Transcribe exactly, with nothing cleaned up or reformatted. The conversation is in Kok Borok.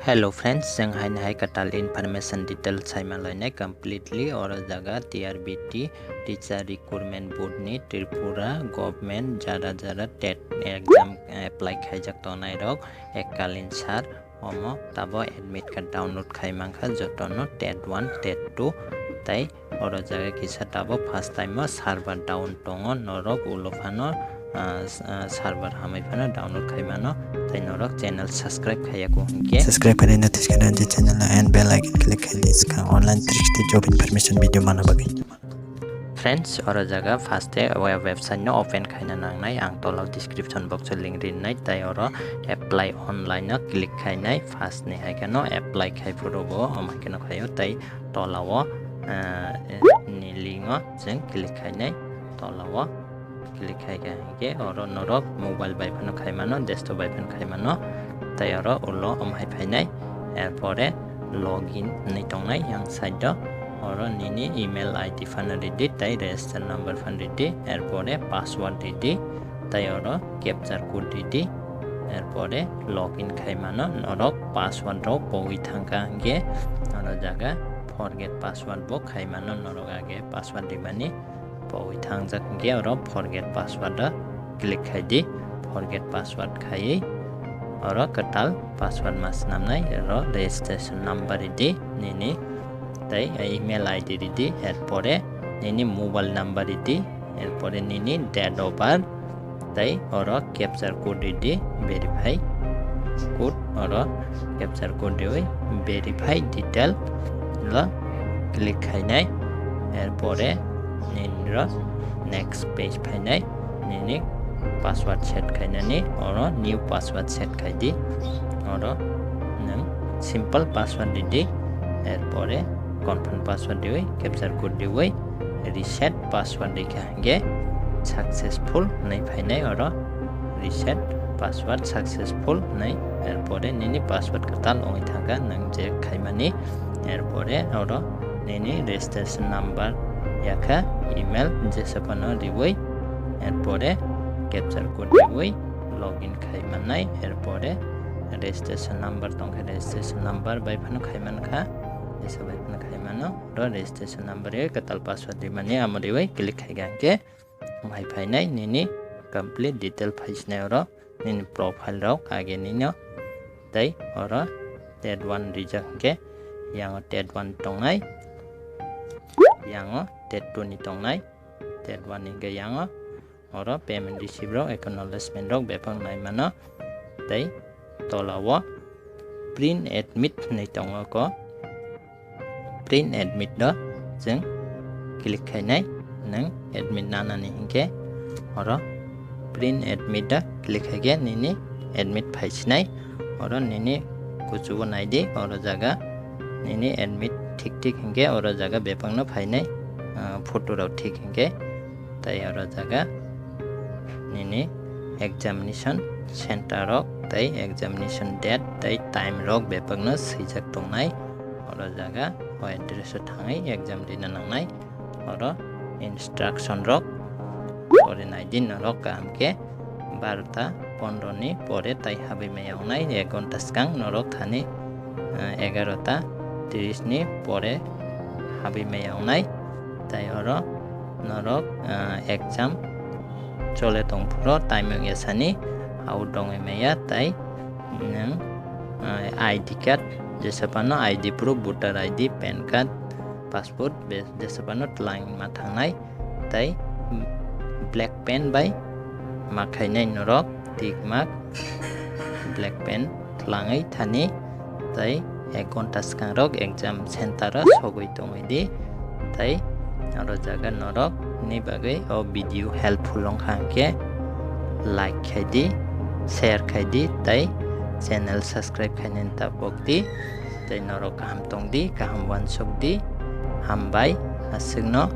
Hello friends, chwng haino hai kwtal information detail saima loinai completely oro jaga T R B T Teacher Recruitment Board ni Tripura government jara jara TET exam apply khaijak tongnai rok ekkalin sir omo tabo admit card download khai mankha jotono TET one, TET two tai oro jaga kisa tabo first time o server down tongo, norok ulo phano, ah, s-, ah, server hamwi phano download khai mano, tai norok channel subscribe khaiya ko hinkhe. Subscribe khaina thikhe je channel and bell icon click khaina swkang online trick tei job information video mana bagwi. Friends, oro jaga first e web website no open khaina nangnai, ang tola description box o link rinai, tai oro apply online no click khainai, first ni hai kheno apply khai phuru bo, omo hai kheno khaio, tai tola o, ah, ni link o chwng click khainai, tola o click khai kha hinkhe oro norok mobile bai phano khai mano, desktop bai phano khai mano, tai oro ulo omo hai phainai, erpore login hinwi tongnai yang side o, oro nini email I D phano ridi, tai register number phano ridi, erpore password ridi, tai oro captcha code ridi, erpore login khai mano, norok password rok pogwi thangkha hinkhe oro jaga forget password bo khai mano, norok age password rimani pogwi thangjak hinkhe oro forget password o click khai di, forget password khaiwi oro kwtal password ma swnamnai, oro registration number ridi nini, tai email I D ridi, erpore nini mobile number ridi, erpore nini date of birth, tai oro captcha code ridi, verify code, oro captcha code riwi verify detail lo click khainai, erpore nini ro next page phainai, nini password set khainani, oro new password set khai di, oro nwng simple password ridi, erpore confirm password riwi captcha code riwi reset password rikha hinkhe successful hinwi phainai, oro reset password successful hinwi, erpore nini password kwtal wngwi thangkha nwng je khaimani, erpore oro nini registration number yakha email jesa phano riwi, erpore captcha code riwi login khai mannai, erpore registration number tongkha, registration number bai phano khai mankha, jesa bai phano khai mano, oro registration number riwi kwtal password rimani amo riwi click khai kha hinkhe. Hai phainai nini complete detail phaisinai oro nini profile rok age nino tei oro TET one rijak hinkhe yango TET one tongnai, yango TET two ni tongnai, TET one hinkhe yango oro payment receipt rok acknowledgement rok bebak nai mano tei tola o print admit hinwi tongo ko. Print admit o chwng click khainai, nwng admit nanani hinkhe oro print admit o click khaikhe nini admit phaisinai, oro nini kuchugo naidi, oro jaga nini admit thik thik hinkhe oro jaga bebakno phainai, ah, photo rok thik hinkhe tai oro jaga nini examination center rok tei examination date tei time rok bebakno swijak tongnai. Oro jaga o address o thangwi exam rina nangnai. Oro instruction rok pore naidi norok kaham khe barota pondro ni pore tai habwi maya wngnai, ek ghonta swkang norok thani, ah, egarota tris ni pore habwi maya wngnai. Tai oro norok, ah, exam chole tong phuru time wngya sani out wngwi maya tai nwng, ah, I D card jesa phano I D proof, voter I D, pan card, passport be-, jesa phano twlang ma thangnai tai black pen bai ma khainai norok tick mark black pen twlangwi thani tai ek ghonta swkang rok exam center o sogwi tongwi di. Tai oro jaga norok ni bagwi o video helpful wngkha hinkhe like khai di, share khai di, tai channel subscribe khainani tapok di. Tai norok kaham tong di, kaham uansuk di. Hambai, aswkno